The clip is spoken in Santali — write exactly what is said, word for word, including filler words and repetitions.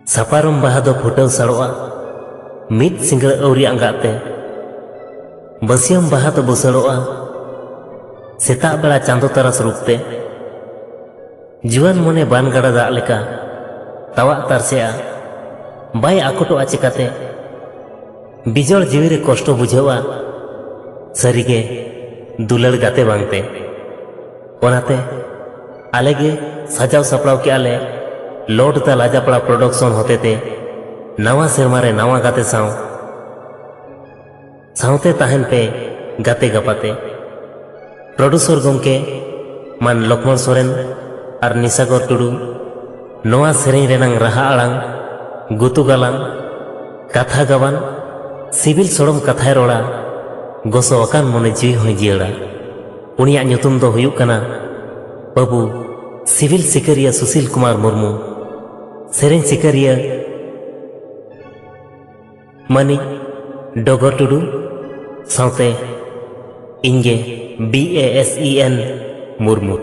ᱥᱟᱯᱟᱨᱚᱢ ᱵᱟᱦᱟ ᱫᱚ ᱯᱷᱩᱴᱟᱹᱣ ᱥᱟᱲᱚᱜᱼᱟ ᱢᱤᱫ ᱥᱤᱸᱜᱟᱹᱲ ᱟᱹᱣᱨᱤ ᱟᱸᱜᱟᱜ ᱛᱮ᱾ ᱵᱟᱹᱥᱭᱟᱹᱢ ᱵᱟᱦᱟ ᱫᱚ ᱵᱩᱥᱟᱹᱲᱚᱜᱼᱟ ᱥᱮᱛᱟᱜ ᱵᱮᱲᱟ ᱪᱟᱸᱫᱚ ᱛᱟᱨᱟᱥ ᱨᱩᱯ ᱛᱮ᱾ ᱡᱩᱣᱟᱹᱱ ᱢᱚᱱᱮ ᱵᱟᱱ ᱜᱟᱰᱟ ᱫᱟᱜ ᱞᱮᱠᱟ ᱛᱟᱣᱟᱜ ᱛᱟᱨᱥᱮᱜᱼᱟ, ᱵᱟᱭ ᱟᱠᱚᱴᱚᱜᱼᱟ ᱪᱮᱠᱟᱛᱮ? ᱵᱤᱡᱚᱲ ᱡᱤᱣᱤ ᱨᱮ ᱠᱚᱥᱴᱚ ᱵᱩᱡᱷᱟᱹᱣᱟ, ᱥᱟᱹᱨᱤᱜᱮ ᱫᱩᱞᱟᱹᱲ ᱜᱟᱛᱮ ᱵᱟᱝᱛᱮ᱾ ᱚᱱᱟᱛᱮ ᱟᱞᱮ ᱜᱮ ᱥᱟᱡᱟᱣ ᱥᱟᱯᱲᱟᱣ ᱠᱮᱜᱼᱟ ᱞᱮ ᱞᱚᱨᱰ ᱫᱟ ᱞᱟᱡᱟᱯᱟᱲᱟ ᱯᱨᱚᱰᱟᱠᱥᱚᱱ ᱦᱚᱛᱮᱛᱮ ᱱᱟᱣᱟ ᱥᱮᱨᱢᱟ ᱨᱮ ᱱᱟᱣᱟ ᱜᱟᱛᱮ ᱥᱟᱶ᱾ ᱥᱟᱶᱛᱮ ᱛᱟᱦᱮᱱ ᱯᱮ ᱜᱟᱛᱮ ᱜᱟᱯᱟᱛᱮ᱾ ᱯᱨᱚᱰᱩᱥᱚᱨ ᱜᱚᱢᱠᱮ ᱢᱟᱱ ᱞᱚᱠᱷᱢᱚᱬ ᱥᱚᱨᱮᱱ ᱟᱨ ᱱᱤᱥᱟᱜᱚᱨ ᱴᱩᱰᱩ, ᱱᱚᱣᱟ ᱥᱮᱨᱮᱧ ᱨᱮᱱᱟᱝ ᱨᱟᱦᱟ ᱟᱲᱟᱝ, ᱜᱩᱛᱩ ᱜᱟᱞᱟᱝ, ᱠᱟᱛᱷᱟ ᱜᱟᱵᱟᱱ, ᱥᱤᱵᱤᱞ ᱥᱚᱲᱚᱢ ᱠᱟᱛᱷᱟᱭ ᱨᱚᱲᱟ, ᱜᱚᱥᱚ ᱟᱠᱟᱱ ᱢᱚᱱᱮ ᱡᱤᱣᱤ ᱦᱚᱸᱭ ᱡᱤᱭᱟᱹᱲᱟ᱾ ᱩᱱᱤᱭᱟᱜ ᱧᱩᱛᱩᱢ ᱫᱚ ᱦᱩᱭᱩᱜ ᱠᱟᱱᱟ ᱵᱟᱹᱵᱩ ᱥᱤᱵᱤᱞ ᱥᱤᱠᱟᱹᱨᱤᱭᱟᱹ ᱥᱩᱥᱤᱞ ᱠᱩᱢᱟᱨ ᱢᱩᱨᱢᱩ᱾ ᱥᱮᱨᱮᱧ ᱥᱤᱠᱟᱹᱨᱤᱭᱟᱹ ᱢᱟᱹᱱᱤᱡ ᱰᱚᱜᱚᱨ ᱴᱩᱰᱩ ᱥᱟᱶᱛᱮ ᱤᱧᱜᱮ ᱵᱤ ᱮ ᱮᱥ ᱤ ᱮᱱ ᱢᱩᱨᱢᱩ᱾